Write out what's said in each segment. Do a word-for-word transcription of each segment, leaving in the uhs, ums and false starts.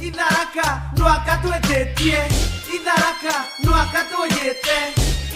Itharaka, nwaka twititie. Itharaka, nwaka tuyite.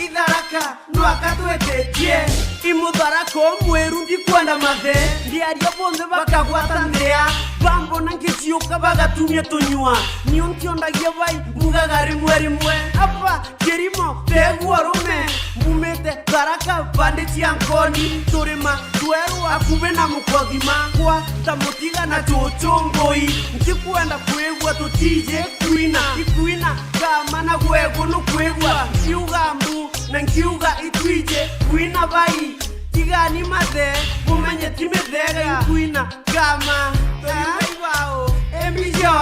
Itharaka, nwaka twititie. I Mutharaka umwiru ndikwenda mathe. Ndiaria bonthe bakagwata nthia. Bambona ngiciuka bagatumia tunyua. Nio nciondagia bai mbugaga rimwe rimwe. Aba kirimo tegua rume. Mbumite Tharaka bandi cia Nkoni. Turima tweru akubi na Mukothima. Kwa ta mutiga na cucu Mbui. Ntikwenda kwigua tutiji kwina. Ikwina kama na gwegu nukwigua. Nkiuga mbu na nkiuga itwiji kwina bai. Tigani mathe, bumenye ti mithega ikwina kama. Turi ibao, embio,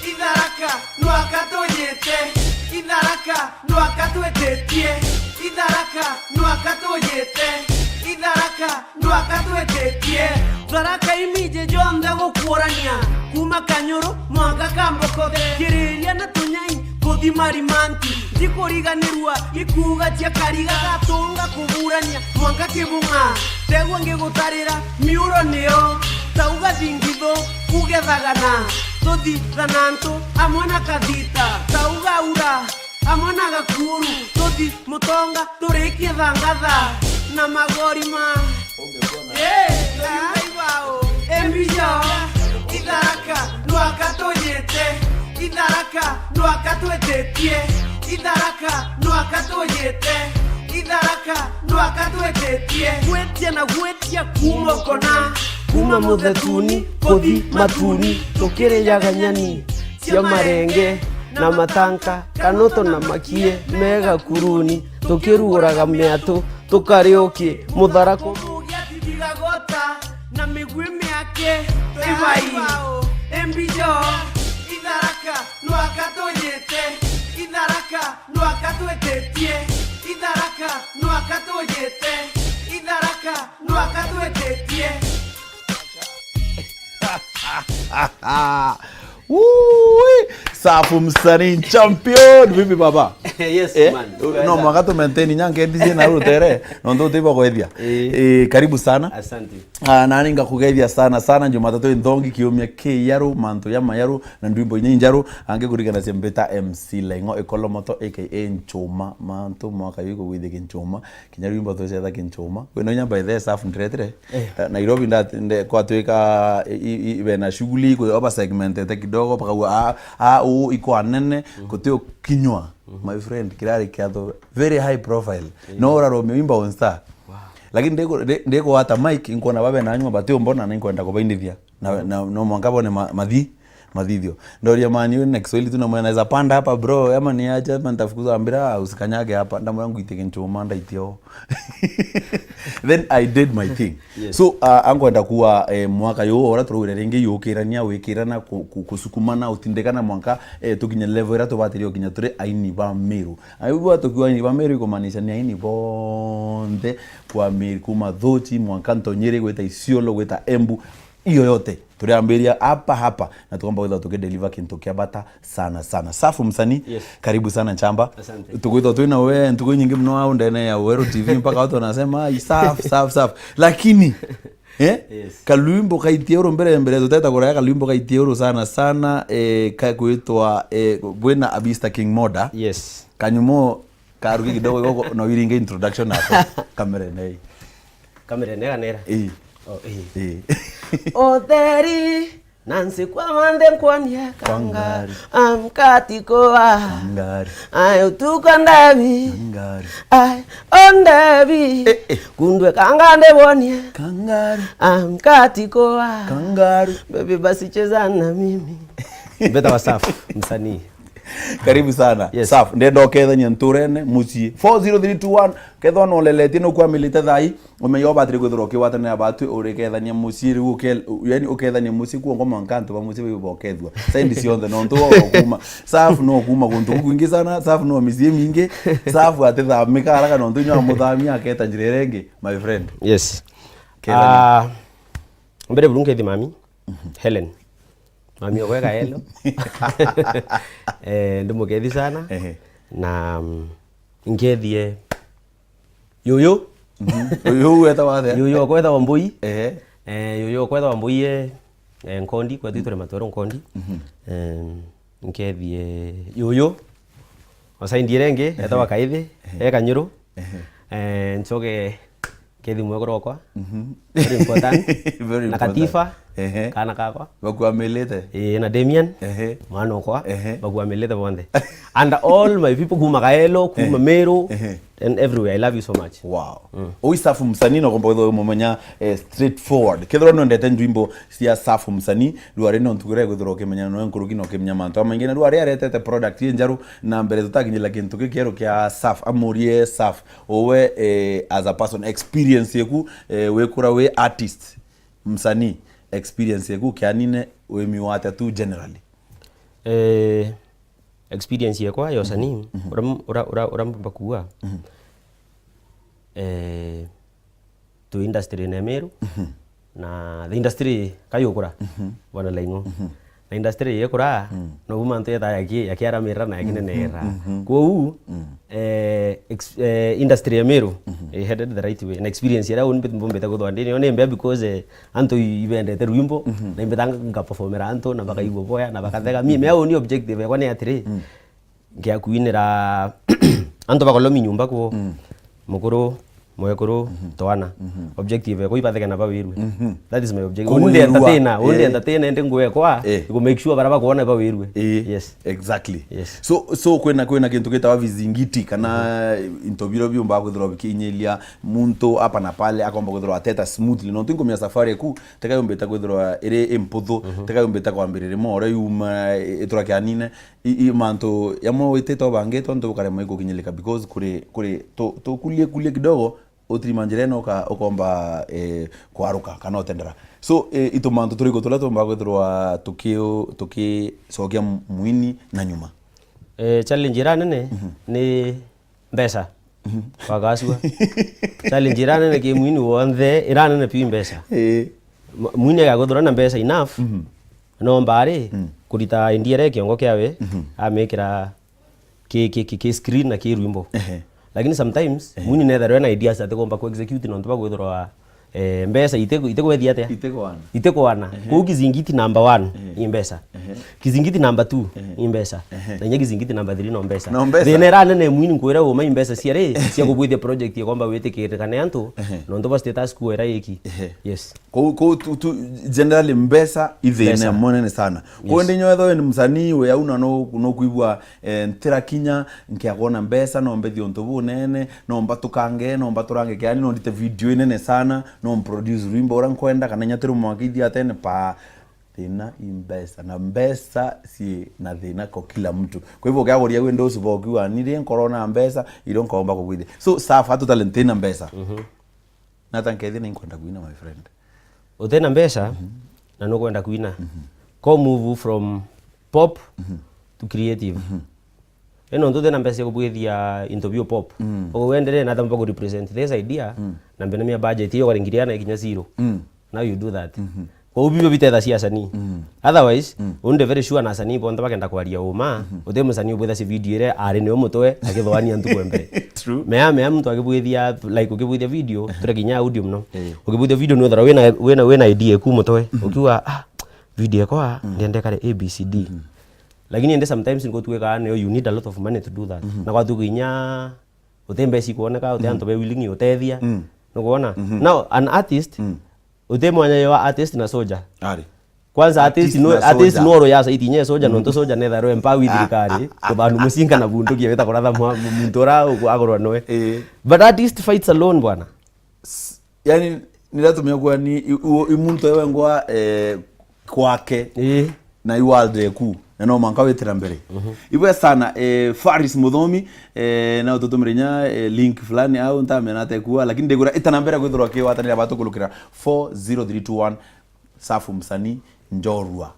Itharaka, nwaka tuyite. Itharaka, nwaka twititie. Itharaka, nwaka tuyite. Itharaka, nwaka twititie. Tharaka imiji jonthe gukuurania, kuma Kanyuru mwanka Kambokothe, kiriria na Tunyai kuthima rimanti. Ndikuriganirua ikuuga cia Kariga gatunga kuburania mwanka Kibung'a. Tegua ngigutarira miuro niyo, tauga thingithu, kugethaga na tuthithana ntu amwe na kathita, tauga ura amwe na gakuru, tuthi mutonga turikie thangatha na magori ma. Eh, ibao, embio, Itharaka, nwaka tuyite. Itharaka, nwaka twititie. Itharaka, nwaka tuyite. Itharaka, nwaka twititie. Gwitia na gwitia kuma ukona. Kuma muthetuni, kuthi matuni, tukiriaga nyani cia marenge na matanka, kanoto na makie mega kuruni, tukiruguraga miatu, tukariuki muthara ku- Kubugia tithigagota na migwi miake. Ibai. Embio, Itharaka, nwaka tuyite. Itharaka, nwaka twititie. Itharaka, nwaka tuyite. Itharaka, nwaka twititie. Wui! Safu msanii champion. Vipi baba? Yes, eh? Man. No mwaka tu maintain nyanke ndizi na rutere. No ndo tiba kwethia. Eh. Eh, karibu sana. Asante. Ah, nani ngakugethia sana sana Jumatatu inthongi kiumia kiyaru mantu ya mayaru na ndwimbo inya injaru ange kurigana cia mbita M C Lengo Ikolomoto A K A Nchuma mantu mwaka yuko gwithiki Nchuma kinya rwimbo tucetha Kinchuma. Kwina inya by the Safu ndiretire. Eh. Eh, Nairobi nda- nde- kwatwika i- i- i- bena shughuli kwi over segmented kidogo pakaua a a u iko anene kuti ukinywa my friend kirari kiatho very high profile no uraromia wimba on star. Lakini ndiku- ndi- ndikuwata mic nkuona babe na nyuma bati umbona na nkwenda kubaindithia na, na no mwanka bone ma- mathi mathithio. Ndoria mani uyu na Kiswahili tu namwira naweza panda hapa bro ama ni aje ama nitafukuza ambira usikanyage hapa ndamwira ngwite Kinchuma ndaitio. Then I did my thing. Yes. So uh, ankwenda kuwa eh, mwaka yu ora turugire ringi yukirania wikirana ku- ku- kusukumana utindikana mwanka eh, tukinye level ira tubatirio kinya turi aini ba Meru. Ayu bwa tukiwa aini ba Meru ikumaanisha ni aini bonthe kwa Meru kuma Thuchi mwanka Ntonyiri gwita Isiolo gwita Embu iyo yote turiambiria hapa hapa na tukomba gwithwa tukideliver kintu kia bata sana sana. Safu msanii, yes. Karibu sana Nchamba. Asante. Tugwithwa twina we ntuku nyingi mno au ndene ya Weru T V mpaka watu wanasema "Ai, safu safu safu." Lakini eh? Yes. Kalwimbo kaitie uru mbere mbere tuteta kuraya kalwimbo kaitie uru sana sana eh, kakwitwa eh, bwina Abista King Moda. Yes. Kanyumo karugi kidogo igoko no iringe introduction yako. Kamera nei. Kamera nega nera. Ii. Oh, ii. Ii. Otheri nansi kwa manthe nkwonie kangari. Kangari. Amkatikoa. Kangari. Ayo tuko ndabi. Kangari. Ai, ondebi. Eh, eh. Kundwe kangande bonie. Kangari. Amkatikoa. Kangari. Baby basi cheza na mimi. Beta wa Safu, msanii. Karibu sana. Yes. Safu, ndenda ukethania nturene mucii. Four zero three two one, kethwa no leletie no kwamilite thai, umenye ubatire kwithirwa ukigwatanira batwi urikethania mucii riu uke yani ukethania mucii kuo ngoma nkantu ba mucii bibo ukethua. Saindi cionthe no ntu wa kuma. Safu no kuma kuntu kukwingi sana, Safu no micii mingi. Safu atithamika haraka no ntu nywa muthamia aketa njira irengi, my friend. Yes. Kethania. Ah, mbere buru ngethi mami. Helen. Mami ogwega elo. Eh, ndimukethi sana. Ehe. Na mm, ngethie yuyu. Mhm. Uyu weta wathe. Yuyu okwetha wa Mbui. Ehe. Eh, yuyu okwetha wa Mbui eh. eh, Nkondi, kwetu itwire Matweru Nkondi. Mhm. Eh, nkethie yuyu, osaindi iria ingi, etawa Kaithi, e Kanyuru. Ehe. Eh, ncoke nkethi mwekuru okwa. Mhm. Very important. Very Na important. Katifa, Ehe. kana kakwa. Bakuamilite. Eh, na Damian, Ehe. mwana okwa. Ehe. Bakuamilite bonthe. And all my people kuma Kaelo, kuma Ehe. Meru, Ehe. and everywhere. I love you so much. Wow. Mm. Ui Safu msanii no komba kwithirwa mumenya, eh, straightforward. Kethirwa nwendete ndwimbo cia Safu msanii, rwari no ntugira kwithirwa ukimenya no nkuruki no ukimenya mantu amaingi na rwari aretete product ye njaru na mbere tutakinyira kintu gikieru kia Safu, amurie Safu, uwe, eh, as a person, experience yeku, eh, wikura wi artist, msanii, experience yeku kianine wimiwate tu generally. Eh, experience yekwa ya usanii, Mhm. ura, ura, ura, ura mbamba kuuga, Mhm. eh, twi industry-ine ya Meru, Mhm. na the industry kayukura, Mhm. bwana Laing'o. Mhm. Na industry yekura, Mm. nobu mantu yeta yaki-, yakiaramirira na yakineneera. Mhm. Kwou, Mm. eh, ex-, eh, industry ya Meru, Mhm. eh, headed the right way. Na experience iria uni mbit-, mbumbite kuthwa ndini, yo ni mbea because, eh, antu i-, ibendete rwimbo, Mhm. na imbitanga ngaperformera antu, na bakaigua boya, na bakathega. Mi, mea uni objective yakwa ni atiri, Mm. ngia kuinira antu bakolomi nyumba kuo. Mm. Mukuru, mwekuru, Mhm. twana. Mhm. Objective yakwa ibatheke na bawirwe. Mhm. That is my objective. Kuurua, Undi entertainer, undi eh. entertainer ende ngwekwa, Eh. iku make sure bara bakwona bawirwe. Eh. Yes. Exactly. Yes. So, so kwina, kwina kintu gitawa vizingiti kana Mhm. into biro biumba kwithirwa bikinyiria muntu hapa na pale akomba kwithirwa ateta smoothly. No tinkumia safari ku, teka yumbite kwithirwa iri imputhu, Mhm. teka yumbite kwambiriria mo ura yuma, i-, itura kianine. I, i mantu jamwe witite ubangite untu bukaremwa igukinyirika because kuri, kuri tu, tukulie kulie kidogo, utirima njira ino uka-, ukomba, eh, kwaruka kana utendera. So, eh, itu mantu turiku turia tumba kwithirwa tuki-, tukicokia mwini na nyuma? Eh, challenge iria nene Mhm. ni mbeca. Mhm. Wagacua. Challenge iria nene ki mwini wonthe, iria nene pi mbeca. Eh. M-, mwini agaguthura na mbeca enough, Mhm. nomba ari Mm. kurita idea iria kiongo kiawe, Mhm. amikira ki, ki, ki, ki screen na ki rwimbo. Ehe. Lakini sometimes, Ehe. mwini netherwe na ideas atikomba ku execute nontu bagwithirwa, eh, mbeca itiku-, itikugethia atia? Itikwana. Itikwana. Ehe. Kwou kizingiti number one Ehe. i mbeca. Ehe. Kizingiti number two Ehe. i mbeca. Ehe. Na inya kizingiti number three no mbeca. No mbeca. Thina iria nene mwini nkwira uma i mbeca cia ri, cia kubwithia project ikomba witikirikane antu, Ehe. nontu bwa status quo iria iki. Ehe. Yes. Kou, kou tu, tu, generally mbeca i thina Mbeca. munene sana. Kou Yes. ndi nyo ethwe ni msanii we au na no, no kuigua, eh, ntira kinya nkia kwona mbeca, no mbethie untu bunene, no mbatukange, no mbaturange kiani, no ndite video inene sana, no mproduce rwimbo ura nkwenda, kana inya turi mwanka ithia tene pa thina i mbeca, na mbeca ci na thina kwa kila mtu. Kwa hivyo ukiaguria wi ndosi bokiwa ni ri nkorona mbeca, irio nkomba kugwithia. So, Safu, atu talent ina mbeca. Mhm. Nata nkethi na inkwenda kwina, my friend. Utena mbeca, Mhm. na nukwenda kwina. Mhm. Ko move from pop Mhm. to creative. Mhm. Ino ntu utena mbeca cia kubwithia into bio pop. Mm. Uguo wendelee na thamba ku represent this idea, Mm. na mbene mia budget iyo ukaringiriana ikinya zero. Mm. Now you do that. Mhm. Kwou bibio bitethagia asanii. Mm. Otherwise, Mm. undi very sure na asanii bonthe bakenda kwaria uma, Mhm. uti musanii ubwitha si video ire ari niwe mutwe akithwania ntuku mbere. True. Mea, mea muntu akibwithia, like, ukibwithia video, Ehe. ture kinya audio muno. Eh. Ukibwithia video ni uthara wina, wina, wina idea ku mutwe. Mhm. Ukiuga, "Ah, video ekwa, Mm. ndienda ikare A B C D." Mhm. Lakini indi sometimes niko tuikaa niyo you need a lot of money to do that. Mhm. Na kwatuku inya uti mbeca ikuoneka, uti Mm. antu be willing utethia. Mm. Nukwona? Mhm. Now, an artist, Mm. uti mwanya yo artist na soldier. Ari. Kwanza artist Artist no, na artist soldier. no ro ya saiti nye soldier, Mm. nontu soldier netha ro empower Ah, thirikari, ah, ah, kuthandu ah, mucinga na bunduki weta kuratha mwa-, muntu ura ugu agorwa noe. Eh. But artist fights alone, bwana. S-, yani, niratumia kuwa ni, i, u, i muntu ewe ngwa, eh, kwake. Eh. Na i world eku. Na no mwanka witira mbere. Mhm. Ibwe sana, eh, Faris Muthomi, eh, na ututumire nya, eh, link fulani au ntamena ate kuwa, lakini ndigura itana mbere kwithirwa kiwatanira batukulukira four zero three two one. Safu msanii njorua.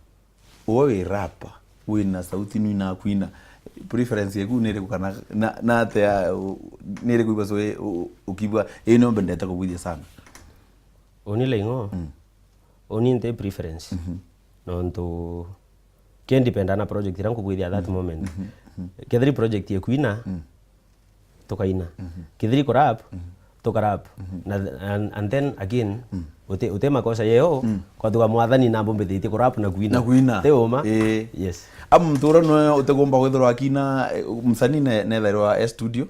Uwe wi rapper, wina sauti nwi na kwina. Preference yeku ni iriku kana na, na atia, u, ni iriku ibwe so, u, ukibwa, ii no mbendete kubwithia sana? Uni Laing'o, Mm. uni nti preference. Mhm. Nontu ke depend na project iria nkubwithia at that Mhm. moment. Mhm. Mhm. Kethiri project ya kwina, Mm. tukaina. Mhm. Kethiri kurap, Mhm. tukarap. Mhm. Na th-, and, and then again, Mm. Uti, uti makosa yeo, mm, kwathuga mwathani na mbumbithitie kurap na kuina. Na kuina. Ti uma? Ii. Yes. Amu muntu uria nwe utigomba kwithirwa akina, eh, msanii ne, nethairwa e studio,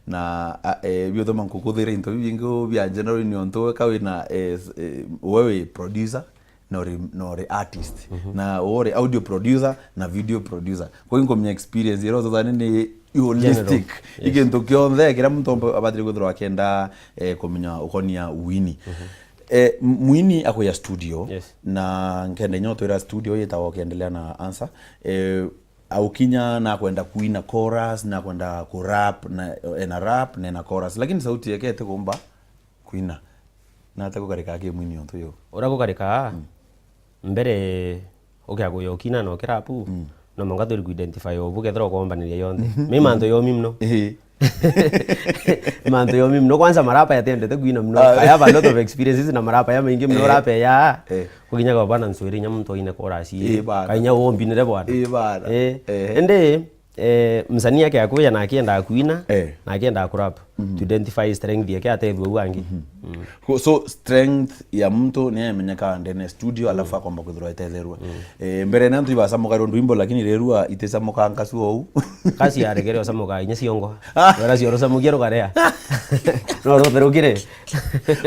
na, a, eh, biuthoma nkukuthira into biu bingi bia general ni ontu we ka wina, eh, s-, eh, we wi producer, na uri, na uri artist. Mhm. Na we uri audio producer, na video producer. Kwa hiyo nkumenya experience iria ututhani ni holistic. General. Yes. Ikintu kionthe kiria muntu omba-, abatire kwithirwa akienda, eh, kumenya ukonia wini. Mhm. Eh, m-, mwini akuya studio, yes, na nkenda inya utwira studio yitawa ukiendelea na answer. Eh, aukinya na kwenda kuina chorus, na kwenda kurap, na, ena rap, na ena chorus. Lakini sauti yake itikumba kuina. Na ate gukarika ki mwini ontu yo. Uria gukarika, mm, mbere ukiaguya ukina na ukirapu, mm, no mwanka twiri kuidentify obu kethira ukombaniria yonthe. Mhm. Mi mantu yomi mno. Ii. Mantu yomi mno. Kwanza marapa yatendete kuina mno. Ah. I have a lot of experiences na marapa ya maingi mno. Eh. Rapa ya. Eh. Kuginya kwa bwana nswiri nya muntu aine chorus. Ii, bana. Kainya wombinire bwana. Ii, bana. Eh. Eh. Ende, eh, msanii yake akuya na akienda kuina, eh, na akienda kurap. Mhm. To identify strength yake atethua u angi. Mhm. Mm. Ko-, so strength ya muntu ni emenyeka ndene studio, alafu, mm, akomba kwithirwa etetherua. Mm. Eh, mbere na antu ibacamuka rwimbo, lakini rirua iticamuka nkasu ou. Kasi aregere ocamuka inya ciongo. Wera cio rucamukia rukarea. No rutherukire.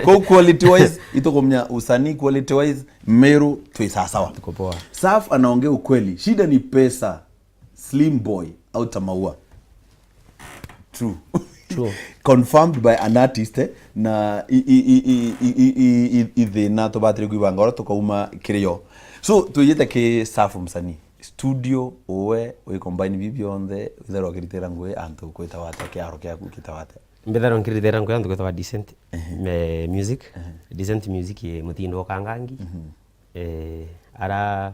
Ko quality wise, itukumenya usanii quality wise, Meru twi sawasawa. Tuko poa. Saf anaongea ukweli. Shida ni pesa. Slim boy, outer maua. True. True. Confirmed by an artist, eh? Na i, i, i thina tubatire kwibanga oro tukauma kirio. So, tuyite ki Saf msanii. Studio, uwe, wi combine bi bionthe, witherwa ukiritira ngui antu kwitawa atia, kiaro kiaku kitawa atia? Mbitherwa nkiritira ngui antu kwitawa Decent, ehe, eh, Music. Ehe. Decent Music, eh, mutindo wa Kangangi. Mhm. Eh, ara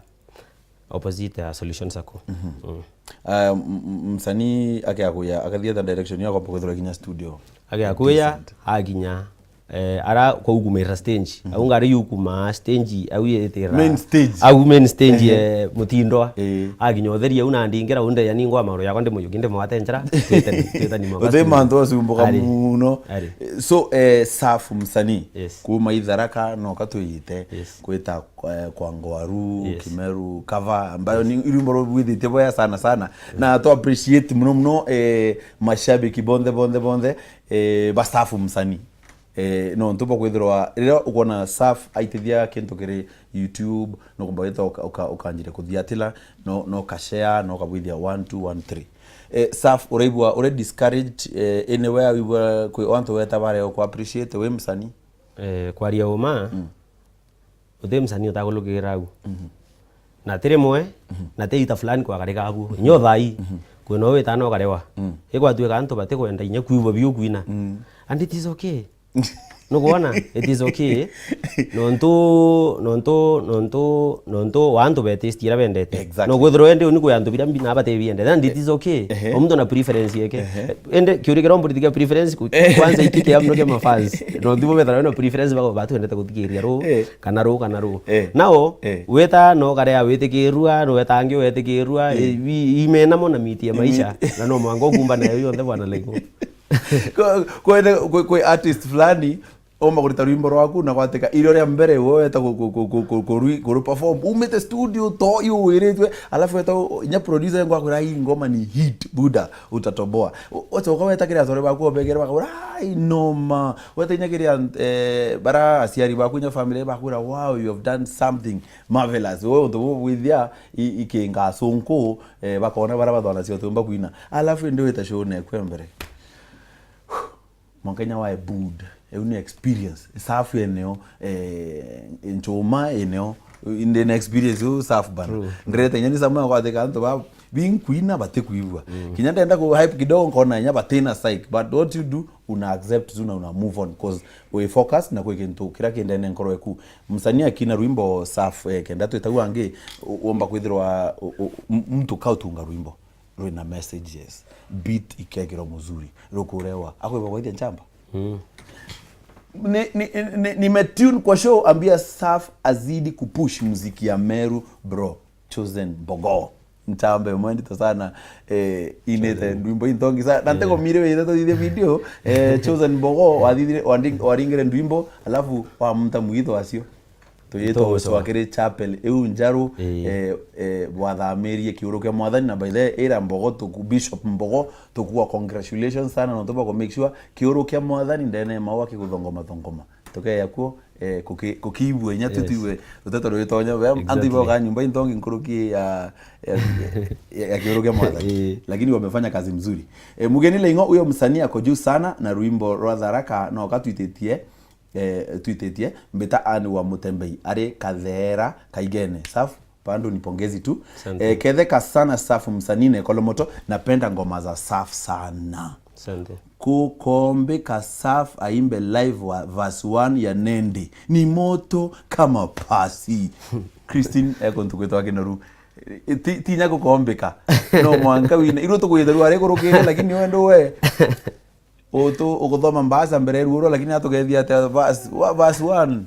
opposite ya Solution Sacco. Mhm. Mm. Ah, m-, m-, msanii akiakuya, akathia the direction ya kwamba kwithirwa kinya studio. Akiakuya, Decent. Akinya, eh, ara kwaukumira stage. Mhm. Au ngari yukuma stage, au yetira. Main stage. Au main stage, ehe, eh, mutindwa. Eh. Akinya utheri au na ndingira unde ya ningwa maru yakwa ndi muyuki ndi mwate njara. Twitani, twitani mwa. Uthe studio. Mantu acumbuka. Ari. Muno. Ari. So, eh, Saf msanii. Yes. Kuma Itharaka no katwiyite. Yes. Kwita kwa, kwa Ngwaru, yes, Kimeru, Kava, ambayo, yes, ni rwimbo rwithitie boya sana sana. Mm. Na tu appreciate muno muno, eh, mashabiki bonthe, bonthe, bonthe, eh, ba Saf msanii. Eh, no ntu bwa kwithirwa, riria ukwona Saf aitithia kintu kiri YouTube, no kumba wita uka-, uka-, ukanjire kuthiatila, no, no ka share, no kabwithia one, two, one, three. Eh, Saf, uraigua, uri discouraged, eh, anywhere wigua kwi antu weta bare ku appreciate wi msanii? Eh, kwaria uma, mm. Uti msanii utakulukira au. Mhm. Na ti rimwe, mhm, na ti ita fulani kwakarika abu. Mhm. Nyo thai, mhm, kwina uwitana ukarewa. Mm. Ikwatuika antu batikwenda inya kwigua biu kwina. Mm. And it is okay. Nukwona? It is okay. Nontu, nontu, nontu, nontu wa antu be taste iria bendete. Exactly. No kwithirwa ende uni kwi antu biria mbi na bate biendete. And it is okay. Ehe. O muntu na preference yake. Ehe. Ende kiuria kiria umburithikia preference ku-, eh, kwanza ikike amno kia mafans. No thibo bethana na preference bako batu endete guthikiria ru, eh, kana ru, kana ru. Eh. Nao, eh, weta no karea witikirua, no wetange wetikirua, mm, i-, i-, imena mo na miti ya maisha. Mm. Na no mwango kumba nayo yonthe bwana Laingo. Ko-, kwene-, kwi, kwi artist fulani, omba kurita rwimbo rwaku na gwatika irio ria mbere we weta ku-, ku-, ku-, ku-, ku-, kuru-, kuru perform. Umite studio to iu wiritwe, alafu weta u-, inya producer yangu akwira, "Hii ngoma ni hit, buda, utatoboa." U-, wachoka weta kiria asore baku obegere bakaura, "Ai, noma." Weta inya kiria, eh, bara aciari baku inya family bakwira, "Wow, you have done something marvelous." We untu bu bwithia i-, ikinga asunku, eh, bakona bara bathona cio tumba kwina. Alafu indi wita show nekwe mbere. Mwanka inya wae bud. Eu ni experience. Safu eneo, eh, nchuma eneo. Ndi na experience u safu bana. True. Ndirete inya ni samwe kwathika antu ba binkwina batikwigua. Mm. Kinya ndenda ku hype kidogo nkona inya batina psych. But what you do, una accept tu na una move on. 'Cause we focus na kwi kintu kiria kindene nkoro eku. Msanii akina rwimbo safu, eh, kenda twitau angi, u-, uomba kwithirwa, u-, u-, m-, mtu kautunga rwimbo. Rwina messages, beat ikekirwa muzuri, rukurewa. Akwigwa gwaithia nchamba? Mm. Ni, ni, ni, nimetune kwa show, ambia Saf azidi kupush muziki ya Meru, bro. Chosen Mbogo. Nchamba imwe ndito sana, eh, inite ndwimbo intongi sana. Na ntego mire wite tuthithie video, eh, Chosen Mbogo, wathithire, wandi-, waringire ndwimbo, alafu wamta mwitho acio. Tuyitwo Itogo guswa kiri chapel iu njaru, eh, eh, bwathamirie kiuru kia Mwathani, na by the way, ira Mbogo tuku, Bishop Mbogo, tukuwa congratulations sana, nontu bwa ku make sure kiuru kia Mwathani ndene maua kiguthongoma thongoma. Tukeya kuo, eh, kuki-, kukiibua inya tutiwe ruteto rwitonya. Antu iboka nyumba intongi nkuruki ya, ya, ya, ya kiuru kia Mwathani. Lakini wamefanya kazi mzuri. Eh, Mugeni Leing'o, huyo msanii ako juu sana, na rwimbo rwa Tharaka no katwititie, eh, twititie, Mbita Anne wa Mutembei, ari Kathera Kaigene. Safu, bado ni pongezi tu. Eh, ketheka sana Safu, msanii na Ekolomoto, napenda ngoma za Safu sana. Asante. Kukombika Safu aimbe live wa verse one ya Nende. Ni moto kama pasi. Christine, eko ntukwitwa kinoru. Ti, ti nya kukombika. No mwanka wina. Irwo tukwitwa rwa ari kurukire, lakini wendo we. Utu, ukuthoma mbasa mbere ya ruoro, lakini atugethia ate verse, wa, verse one.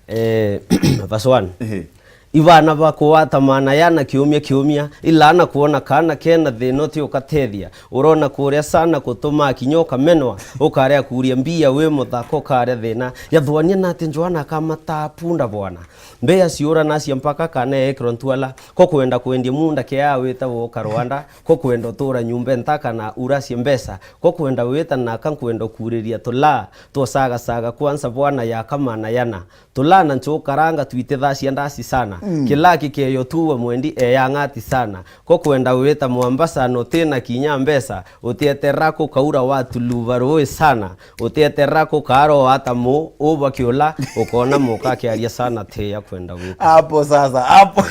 Eh, verse one. Ehe. Ibana bakugwata maana yana kiumia kiumia, ilaana kwona kaana kena thina uti ukatethia. Urona kuria sana kutuma kinya ukamenwa, ukaria kuria mbia wi muthaka ukaria thina. Yathwania na ati Joana akamata punda bwana. Mbea ciura nacia mpaka kana ekirwa ntwala, ko kwenda kwendia munda kea wita woka Rwanda, ko kwenda utura nyumba ntaka na uracie mbeca, ko kwenda wita naka nkwenda kuriria tula, twosagasaga kwanza bwana yaka maana yana. Tula na nchukaranga twitithacia ndasi sana. Mm. Kila kikeyo tuwe mwendi eya ng'ati sana. Ko kwenda wita Mombasa na utina kinya mbeca, utieterera kukaura watuluva rui sana. Utieterera kukaroa ata mu uba kiula, ukona muka akiaria sana ti ya kwenda gwika. Hapo sasa, hapo.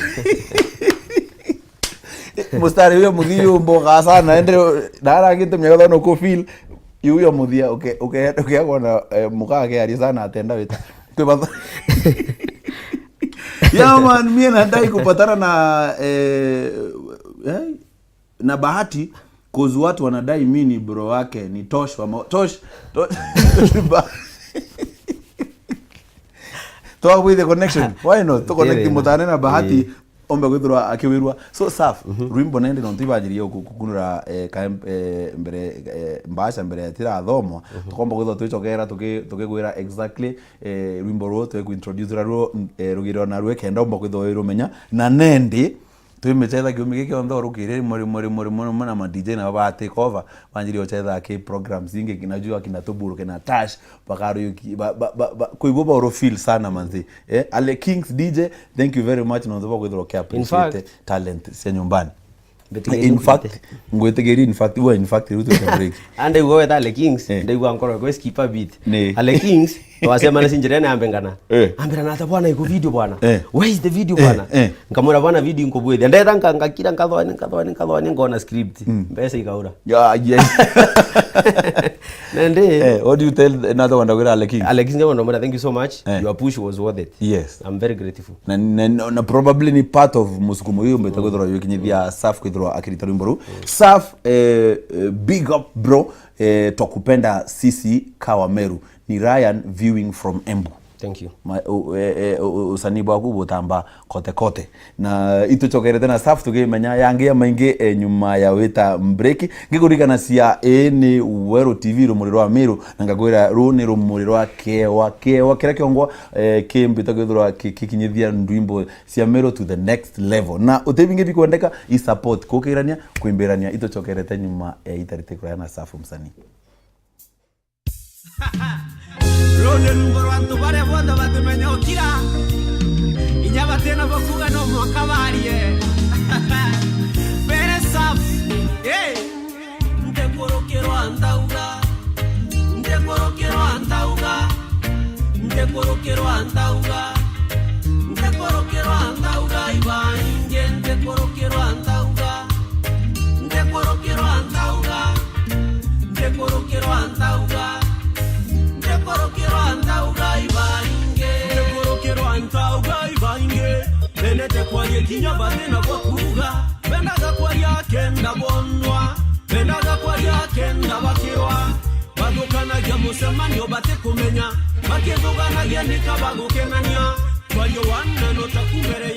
Mustari uyo muthii umboka sana, ende, nara gitumia gutha no ku feel. Uyo muthia, uke, uke, uke kuona, eh, muka akiaria sana atenda wita. Twi batha-, yeah, man, mie nadai kupatana na, eh, eh, na Bahati, 'cause watu wanadai mi ni bro wake, ni Tosh wa Mo-, Tosh, Tosh, Ba-, twagwithia connection. Why not? Tu connect Mutane na Bahati, ombe kwithirwa akiwirwa. So, Saf, rwimbo nende nontu ibanjirie ku-, kukunura, eh, ka-, eh, mbere, eh, mbasha mbere ya tirathomwa, tukomba kwithirwa twicokera tuki-, tukigwira exactly, eh, rwimbo ruu twe kuintroduce ra ruo, eh, rugirwa na rwe kenda omba kwithirwa wirumenya. Na nendi, twimicetha kiumia giki kionthe urukire rimwe, rimwe, rimwe, rimwe, rimwe, na ma D J nabo ba take over, banjiri ocetha ki programs ingi, kina Jua, kina Tuburu, kina Tash, bakaruki, ba, ba, ba, ba, kwa hivyo ba uru feel sana manzi. Eh, Ale Kings D J, thank you very much, nontu bwa kwithirwa uki appreciate talent cia nyumbani. In fact, ngwitigiria, in fact, we, in fact, riu twite break. Ande ugo weta Ale Kings, eh, ndaigua nkoro kwa skip a beat. Ni. Ale Kings, twacemana cinjirene ambe ngana. Eh. Ambira na ata bwana iko video bwana. Eh. Where is the video bwana? Eh. Nkamwira bwana video nkubwithia. Ndeta nka-, ngakira nkathwani, nkathwani, nkathwani ngona script. Mm. Mbeca ikaura. Yeah, yeah. Nende. Eh, what do you tell another one, Ale Kings? Ale Kings, ndio ndo mwana, thank you so much. Eh. Your push was worth it. Yes. I'm very grateful. Na, na, na, na probably ni part of musukumo uyu mbete kwithirwa yukinyithia Saf kwithirwa akirita rwimbo ruu. Saf, eh, eh, big up bro, eh, twakupenda sisi kawa Meru. Ni Ryan viewing from Embu. Thank you. Ma-, u-, eh, eh, u-, u-, usanii bwaku butamba kote kote. Na itucokerete na Saf tukimenya yangi ya maingi, eh, nyuma ya wita break. Ngikuririkana cia, ii ni Weru T V, rumuri rwa Meru, na ngakwira ruu ni rumuri rwa kewa, kewa kiria kiongwa, eh, kimbite kwithirwa ki-, kikinyithia ndwimbo cia Meru to the next level. Na uti bingi bikwendeka, i support, kukirania, kwimbirania, itucokerete nyuma ya itari tikuraya na Safu msanii. Ruu ni rwimbo rwa antu baria bonthe batimenya ukira, inya batina bo kuuga no mwanka barie. Very Safu, hey! Ntikurukirwa ntauga, ntikurukirwa ntauga, ntikurukirwa ntauga, ntikurukirwa ntauga ibaingi, ntikurukirwa ntauga, ntikurukirwa ntauga, ntikurukirwa ntauga, ntikurukirwa ntauga ibaingi, ntikurukirwa ntauga ibaingi, benete kwaria kinya batina bwa kuuga, bendaga kwaria kenda bonwa. Bendaga kwaria kenda bakirwa, bathukanagia mucemanio batikumenya, bakithuganagia nika bagukenania. Kwaria wana no ta ku mbere